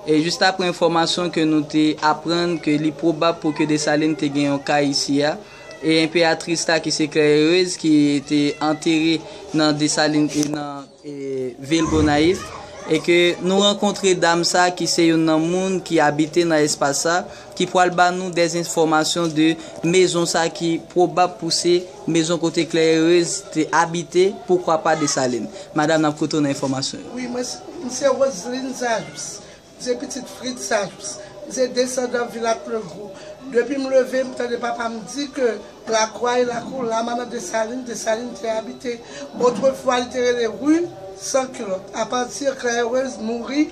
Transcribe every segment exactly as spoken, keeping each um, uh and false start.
E jis apre enfòmasyon ke nou te aprann ke li pwobab pou ke Desalin te gen yon kay isi a, e enperatris la ki se Klè Erez ki te antere nan Desalin e nan e, vil Gonayiv, e ke nou rankontre dam sa ki se youn nan moun ki abite nan espas sa, ki pral ba nou dè enfòmasyon de mezon sa ki pwobab pou se mezon kote Klè Erez te abite, poukwa pa Desalin. Madanm, n ap koute w nan enfòmasyon yo. Wi, mwen se, mwen se Roseline Sajous. Mwen se pitit Fritz Sajous. Mwen se desandan Vilat Legou. Depi m leve, m tande papa m di ke lakou a e lakou Lama nan Desalin, Desalin te abite. Otrefwa, li te rele ri San Kilòt. Apati Klè Erez mouri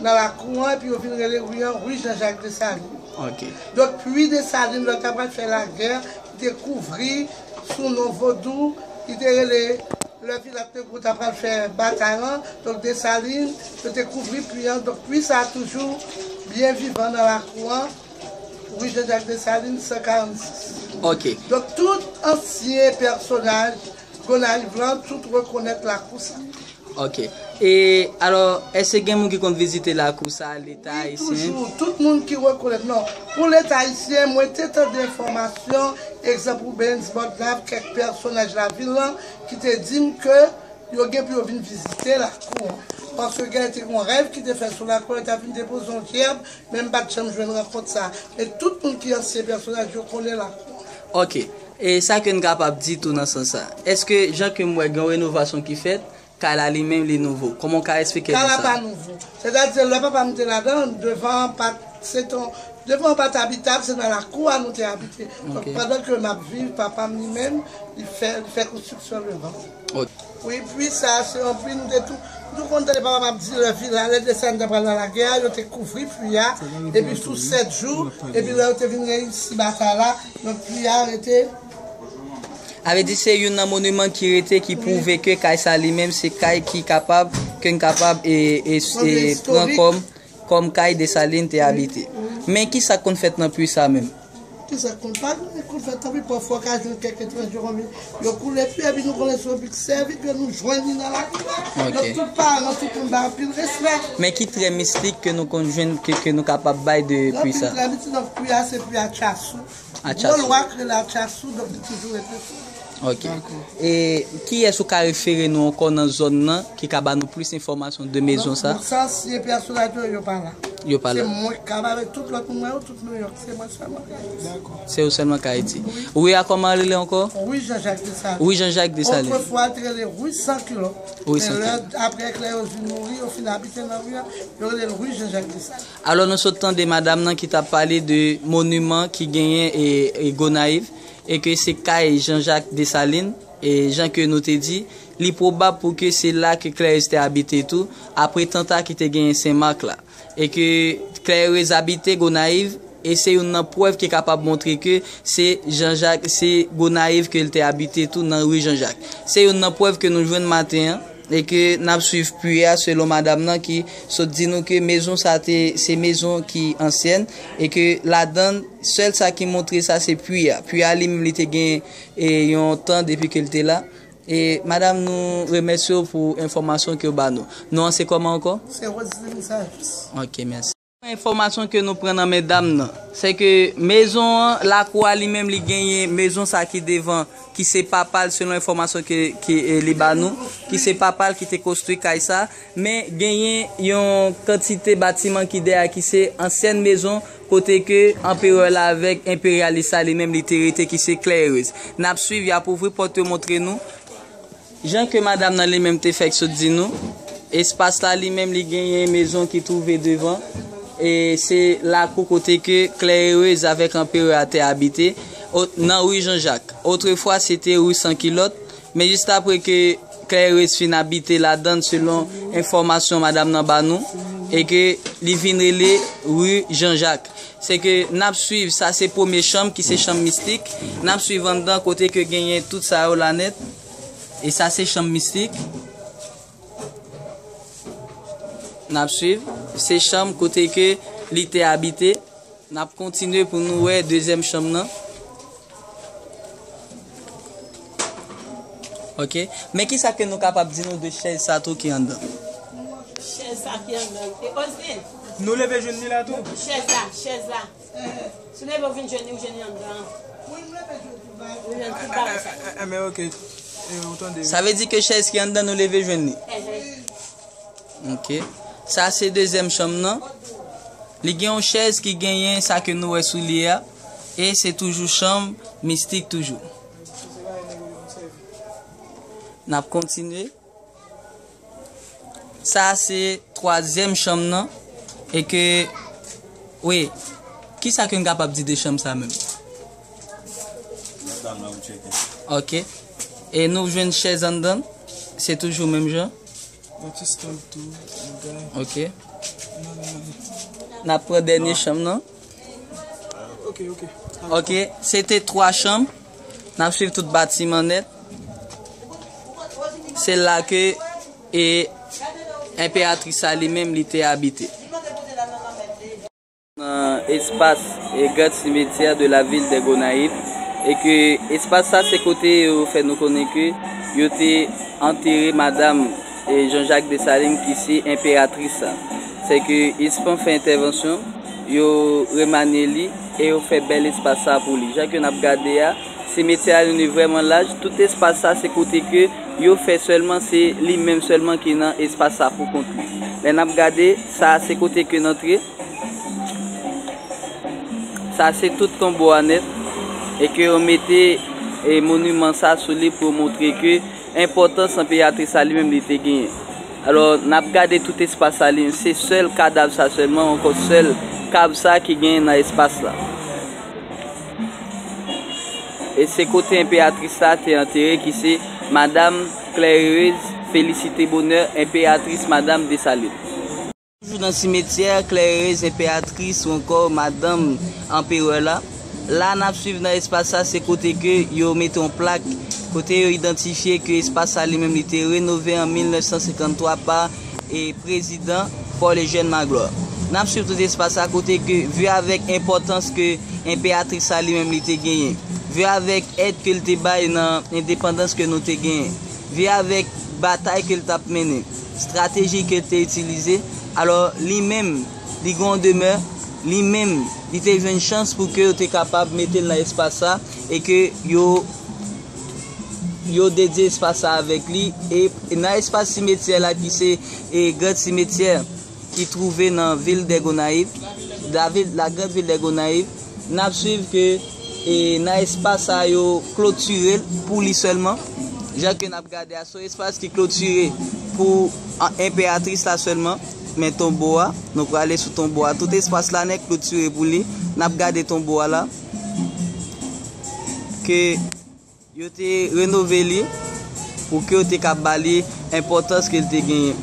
nan lakou an, epi yo vin rele ri an ri Jean Jacques Dessalines. Ok. Donk, ri Desalin, lè yo ta pral fè lagè, li te kouvri sou non vodou, li te rele lè Vilat Legou ta pral fè batay lan, donk Desalin, yo te kouvri ri an, donk ri sa a toujou byen vivan nan lakou an, ri Jean Jacques Dessalines san karannsis. Ok. Donk tout ansyen pèsonaj Gonayiv lan, tout rekonèt lakou sa. Ok. E alò, èske gen moun ki konn vizite lakou sa, Leta ayisyen? Wi, toujou. Tout moun ki rekonèt. Non, pou Leta ayisyen, mwen te tande enfòmasyon, egzanp, Rubens Bodnav, kèk pèsonaj lavil lan, ki te di m ke yo gen pou yo vin vizite lakou an. Paske gen te gen yon rèv ki te fèt sou lakou an, yo ta vin depoze yon jèb, men m pa t janm jwenn rankont sa. Men tout moun ki ansyen pèsonaj yo konnen lakou an. Ok. E sa ke n kapab di tou nan sans sa? Èske, jan ke m wè, gen yon renovasyon ki fèt, kay la li menm li nouvo? Kòman w ka eksplike nou sa? Kay la pa nouvo. Sètadi, lè papa m te ladan, devan an pa t, se t on, devan an pa t abitab, se nan lakou a nou te abite. Donk, pandan ke m ap viv, papa m li menm, li fè, li fè konstriksyon devan. Ok. Wi, pi sa, se yon pi nou te tou, nou tou konn tande papa m ap di, lè vila, lè Desalin ta pral nan lagè a, yo te kouvri pi a, epi sou sèt jou, epi lè yo te vin reyisi batay la, donk pi a rete. Sa vle di se youn nan moniman ki rete, ki pwouve ke kay sa li menm se kay ki kapab, ke n kapab e, e, e pran kòm, kòm kay Desalin te abite. Men ki sa k konn fèt nan pi sa menm? Ki sa k konn, pa gen konn fèt, tanpri pafwa w ka jwenn kèk etranje konn vin, yo koule pi, epi nou konnen se yon pi k sèvi ke nou jwenn li nan lakou la. Ok. Donk tout paran, tout moun bay anpil respè. Men ki trè mistik ke nou konn jwenn, ke, ke nou kapab bay de pi sa? Anpil trè mistik, donk pi a se pi a Tchasou. Gwo lwa k rele Atchasou, donk li toujou rete sou. Ok. E kiyès ou ka refere nou ankò nan zòn nan ki ka ba nou plis enfòmasyon de mezon sa? Non, sa, se pèsonaj yo, yo pa la. Yo pa la. Se mwen k ka pale, tout lòt moun mwen yo, tout Nouyòk, se mwen sèlman k Ayiti. Se ou sèlman k Ayiti. Wi. Ri a kòman rele ankò? Ri Jean Jacques Dessalines. Ri Jean Jacques Dessalines. Otrefwa, te rele ri San Kilòt. Ri San Kilòt. Men lè, apre Klè Erez vin mouri, yo fin abite nan ri a, yo rele l ri Jean Jacques Dessalines. Alò, nou sot tande madanm nan ki t ap pale de moniman ki genyen e, e Gonayiv, e ke se kay Jean Jacques Dessalines, e jan ke nou te di, li pwobab pou ke se la ke Klè Erez te abite tou, apre tanta ki te genyen Sen Mak la. E ke Klè Erez abite Gonayiv, e se youn nan prèv ki kapab montre ke se Jean Jacques, se Gonayiv ke l te abite tou nan ri Jean Jacques. Se youn nan prèv ke nou jwenn maten an, e ke n ap swiv pi a, selon madanm nan ki sot di nou ke mezon sa te, se mezon ki ansyèn, e ke ladan, sèl sa ki montre sa, se pi a. Pi a li menm, li te gen, e, yon tan depi ke l te la. E madanm, nou remèsye w pou enfòmasyon ke w ba nou. Non an se kòman ankò? Se Roseline Sajous. Ok, mèsi. Enfòmasyon ke nou pran nan men dam nan, se ke mezon an, lakou a li menm, li genyen mezon sa ki devan, ki se papa l, selon enfòmasyon ke, ke, e, li ba nou, ki se papa l ki te konstwi kay sa, men genyen yon kantite batiman ki dèyè, ki se ansyèn mezon, kote ke anperè la avèk enperyalis la li menm li te rete, ki se Klè Erez. N ap swiv, y ap ouvri pòt yo montre nou. Jan ke madanm nan li menm te fèk sot di nou, espas la li menm li genyen mezon ki twouve devan, e se lakou kote ke Klè Erez avèk anperè a te abite, o-, nan ri Jan Jak. Otrefwa, se te ri San Kilòt, men jis apre ke Klè Erez fin abite ladan l, selon enfòmasyon madanm nan ba nou, e ke li vin rele ri Jan Jak. Se ke n ap swiv, sa se premye chanm ki se chanm mistik. N ap swiv anndan kote ke genyen tout sa yo la nèt. E sa se chanm mistik. N ap swiv. Se chanm kote ke li te abite. N ap kontinye pou nou wè dezyèm chanm nan. Ok. Men kisa ke nou kapab di nou de chèz sa tou ki anndan? Chèz sa ki anndan. E Osdin, nou leve jwenn li la tou. Chèz la, chèz la. Si w leve w vin jwenn li, ou jwenn li anndan. Ou jwenn tout bagay sa. Enben, ok. E, ou tande. Sa vle di ke chèz ki anndan nou leve jwenn li. Enhen. Ok. Sa se dezyèm chanm nan. Li gen yon chèz ki genyen sa ke nou wè sou li a. E se toujou chanm mistik toujou. N ap kontinye. Sa se twazyèm chanm nan. E ke, wi, kisa ke n kapab di de chanm sa menm? Dam nan ou tcheke. Ok. E nou jwenn chèz anndan. Se toujou menm jan. Yon ti stamp tou, yon bagay. Ok. N ap pran dènye chanm nan. Ok, ok. Ok, se te twa chanm. N ap swiv tout batiman nèt. Se la ke e enperatris sa li menm li te abite. Nan espas e Grand Cimetière de la ville de Gonayiv, e ke espas sa se kote yo fè nou konnen ke yo te antere madanm e Jean-Jacques Dessalines ki se enperatris sa. Se ke Espan fè entèvansyon, yo remanye li e yo fè bèl espas sa pou li. Jan ke n ap gade a, simetyè a li vrèman laj. Tout espas sa se kote ke yo fè sèlman, se li menm sèlman ki nan espas sa pou kont li. Lè n ap gade, sa se kote ke n antre. Sa se tout tonbo a nèt. E ke yo mete e moniman sa sou li pou montre ke enpòtans enperatris sa li menm li te genyen. Alò, n ap gade tout espas sa li, se sèl kadav sa sèlman, ankò sèl kab sa ki genyen nan espas la. E se kote enperatris sa te antere ki se Madam Claire Félicité Bonheur, enperatris Madanm Desalin. Toujou nan simetyè, Claire Enperatris ou ankò madanm anperè la. La n ap swiv nan espas sa, se kote ke yo mete yon plak, kote yo idantifye ke espas sa li menm li te renove an mil nèf san senkanntwa pa e prezidan Paul Eugène Magloire. N ap swiv tout espas sa kote ke, vi avèk enpòtans ke enperatris sa li menm li te genyen, vi avèk èd ke l te bay nan endepandans ke nou te genyen, vi avèk batay ke l t ap mennen, estrateji ke l te itilize. Alò, li menm, li gen yon demè, li menm, li te jwenn chans pou ke yo te kapab mete l nan espas sa e ke yo, yo dedye espas sa avèk li. E nan espas simetyè la ki se e Grand Cimetière ki twouve nan vil de Gonayiv, la vil, la grande ville de Gonayiv, n ap swiv ke e nan espas sa yo klotire l pou li sèlman. Jan ke n ap gade a, se yon espas ki klotire pou an-, enperatris la sèlman. Men tonbo a, nou prale sou tonbo a. Tout espas la nèt klotire pou li. N ap gade tonbo a la. Ke yo te renove li pou ke yo te ka ba li enpòtans ke l te genyen.